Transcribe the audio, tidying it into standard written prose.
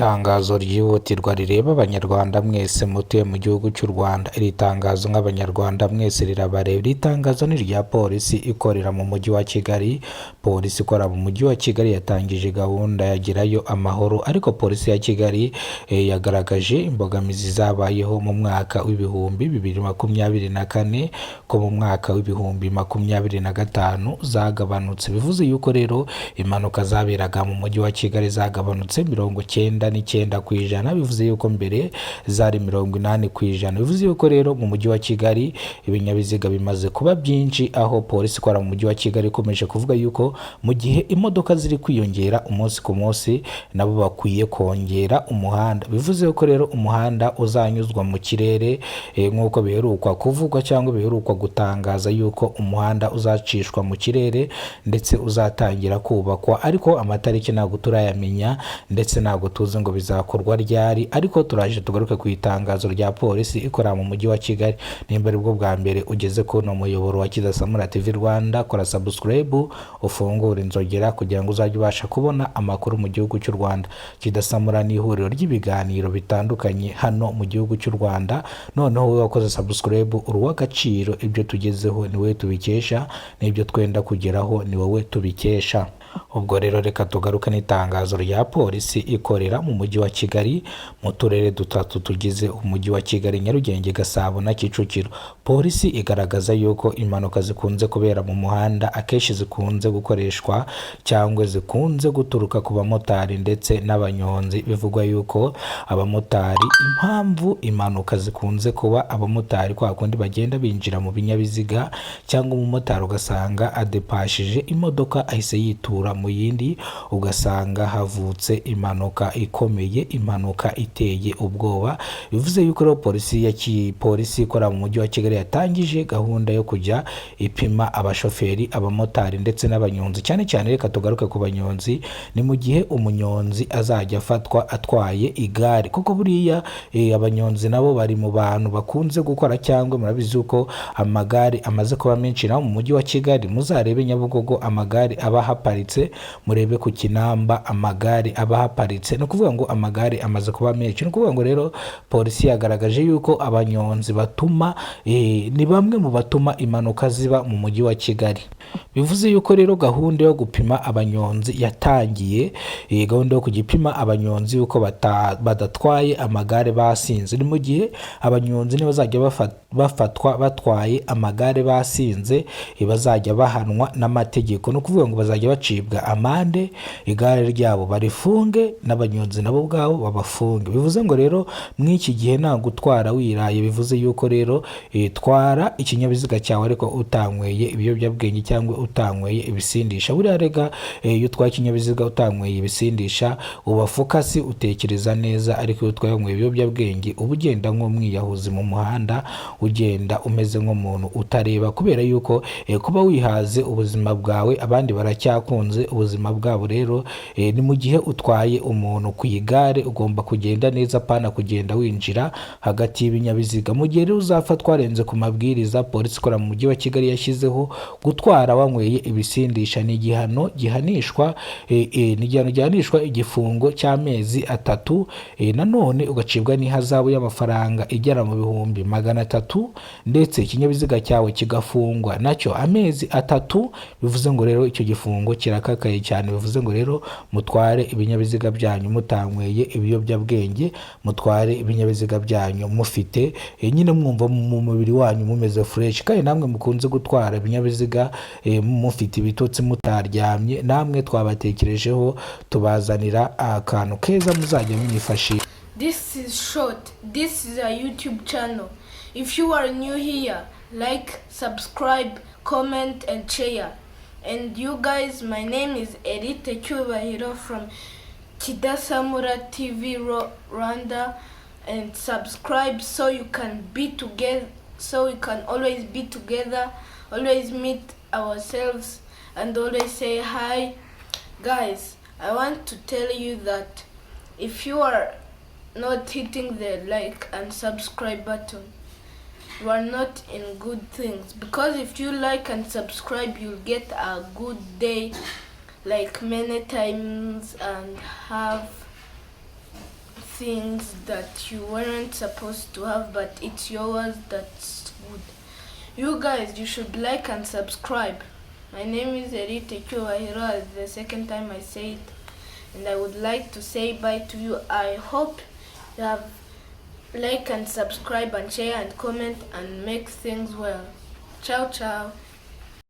Itangazo ryihutirwa rireba Abanyarwanda mwese mutuye mu gihugu cy'u Rwanda. Iri tangazo nk'Abanyarwanda mwese rirabareba. Iri tangazo ni irya polisi ikorera mu mujyi wa Kigali. Polisi ikora mu mujyi wa Kigali yatangije gahunda ya Gerayo Amahoro, ariko polisi ya Kigali yagaragaje imbogamizi zabayeho mu mwaka wa 2024, ko mu mwaka wa 2025 zagabanutse. Bivuze yuko rero impanuka zaberaga mu mujyi wa Kigali zagabanutse 99%. Bivuze yuko mbere zari 80%. Bivuze yuko rero mu mujyi wa Kigali ibinyabiziga bimaze kuba byinshi, aho polisi ikora mu mujyi wa Kigali ikomeje kuvuga yuko mu gihe imodoka ziri kwiyongera umunsi ku munsi, nabo bakwiye kongera umuhanda. Bivuze yuko rero umuhanda uzanyuzwa mu kirere, nk'uko biherukwa kuvugwa cyangwa biherukwa gutangaza yuko umuhanda uzacishwa mu kirere ndetse uzatangira kubakwa, ariko amatariki ntabwo turayamenya ndetse ntabwo tuzi ngo bizakorwa ryari. Ariko turaje tugaruke ku itangazo rya polisi ikorera mu mujyi wa Kigali. Nimba aribwo bwa mbere ugeze kuri uno muyoboro wa Kidasamura TV Rwanda, kora subscribe, ufungure inzogera kugira ngo uzajye ubasha kubona amakuru mu gihugu cy'u Rwanda. Kidasamura ni ihuriro ry'ibiganiro bitandukanye hano mu gihugu cy'u Rwanda. Noneho wowe wakoze subscribe, uri uw'agaciro. Ibyo tugezeho ni wowe tubikesha, n'ibyo twenda kugeraho ni wowe tubikesha. Ubwo rero reka tugaruke n'itangazo rya polisi ikorera mu mujyi wa Kigali, mu turere dutatu tugize umujyi wa Kigali: Nyarugenge, Gasabo na Kicukiro. Polisi igaragaza yuko impanuka zikunze kubera mu muhanda akenshi zikunze gukoreshwa cyangwa zikunze guturuka ku bamotari ndetse n'abanyonzi. Bivugwa yuko abamotari, impamvu impanuka zikunze kuba, abamotari kwa kundi bagenda binjira mu binyabiziga, cyangwa umumotari ugasanga adepashije imodoka ahise yitura mu yindi, ugasanga havutse impanuka ikomeye, impanuka iteye ubwoba. Bivuze yuko rero polisi ikora mu mujyi wa Kigali yatangije gahunda yo kujya ipima abashoferi, abamotari ndetse n'abanyonzi. Cyane cyane reka tugaruke ku banyonzi. Ni mu gihe umunyonzi azajya afatwa atwaye igare, kuko buriya abanyonzi nabo bari mu bantu bakunze gukora, cyangwa murabizi uko amagare amaze kuba menshi naho mu mujyi wa Kigali. Muzarebe Nyabugogo amagare aba ahaparitse, murebe ku Kinamba amagare aba ahaparitse. Ni ukuvuga ngo amagare amaze kuba menshi. Ni ukuvuga ngo rero polisi yagaragaje yuko abanyonzi batuma ni bamwe mu batuma impanuka ziba mu mujyi wa Kigali. Bivuze yuko rero gahunda yo gupima abanyonzi yatangiye, gahunda yo kujya ipima abanyonzi yuko badatwaye amagare basinze. Ni mu gihe abanyonzi nibazajya bafatwa batwaye amagare basinze, bazajya bahanwa n'amategeko. Ni ukuvuga ngo bazajya bacibwa amande, igare ryabo barifunge, n'abanyonzi nabo ubwabo babafunge. Bivuze ngo rero mw'iki gihe nta gutwara wiraye. Bivuze yuko rero twara ikinyabiziga cyawe ariko utanyweye ibiyobyabwenge cyangwa utanyweye ibisindisha. Buriya rega iyo utwaye ikinyabiziga utanyweye ibisindisha uba focus, utekereza neza, ariko iyo utwaye wanyweye ibiyobyabwenge uba ugenda nk'umwiyahuzi mu muhanda, ugenda umeze nk'umuntu utareba, kubera yuko kuba wihaze ubuzima bwawe, abandi baracyakunze ubuzima bwabo. Rero ni mu gihe utwaye umuntu ku igare ugomba kugenda neza, apana kugenda winjira hagati y'ibinyabiziga. Mu gihe rero uzafatwa warenze ku mabwiriza polisi ikora mu mujyi wa Kigali yashyizeho, gutwara wanyweye ibisindisha ni igihano gihanishwa ni igihano gihanishwa igifungo cy'amezi 3, nanone ugacibwa n'ihazabu y'amafaranga igera mu 300,000, ndetse ikinyabiziga cyawe kigafungwa nacyo amezi 3. Bivuze ngo rero icyo gifungo kirakakaye cyane. Bivuze ngo rero mutware ibinyabiziga byanyu mutanyweye ibiyobyabwenge, mutware ibinyabiziga byanyu mufite nyine mwumva mu mubiri wanyu mumeze fresh. Kandi namwe mukunze gutwara ibinyabiziga mufite ibitotsi, mutaryamye, namwe twabatekerejeho, tubazanira akantu keza muzajya mwifashisha. This is short. This is a YouTube channel. If you are new here, like, subscribe, comment, and share. And you guys, my name is Erite Cyubahiro from Kidasamura TV Rwanda, and subscribe so you can be together, so we can always be together, always meet ourselves, and always say hi. Guys, I want to tell you that if you are not hitting the like and subscribe button, you are not in good things, because if you like and subscribe, you'll get a good day like many times and have things that you weren't supposed to have, but it's yours. That's good. You guys, you should like and subscribe. My name is Erite Cyubahiro. It's the second time I say it, and I would like to say bye to you. I hope you have like and subscribe and share and comment and make things well. Ciao, ciao.